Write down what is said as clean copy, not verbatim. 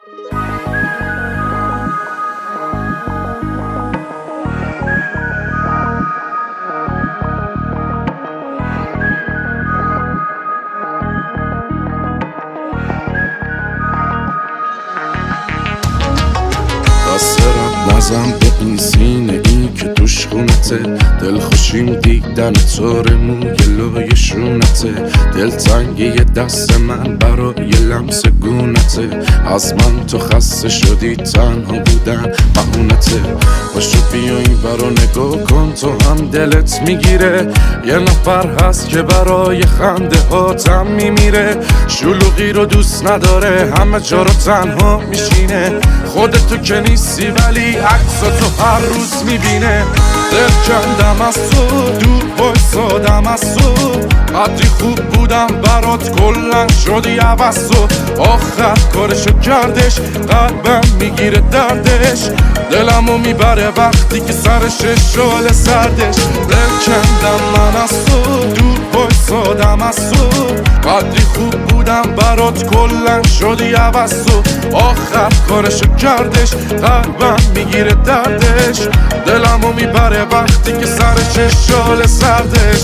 دست رد نزن به این سینه ای که توش خونته، دلخوشیم دیدن تو موی لای شونته، دلتنگی دست من برای لمس گونته، از من تو خسته شدی تنها بودن بهونته. پاشو بیا این برا نگاه کن تو هم دلت میگیره، یه نفر هست که برای خنده هاتم میمیره، شلوغی رو دوست نداره همه جا رو تنها میشینه، خودتو که نیستی ولی عکساتو هر روز میبینه. دل کندم از تو، دور وایسادم از تو، قدری خوب بودم برات کلا شدی عوض تو، آخر کارشو کردش قلبم میگیره دردش، دلمو میبره وقتی که سرش شال سردش. دل کندم من از تو، دور وایسادم از تو، قدری خوب بودم برات کلا شدی عوض تو، آخر کارشو کردش قلبم میگیره دردش، دلمو میبره وقتی که سرش شال سردش.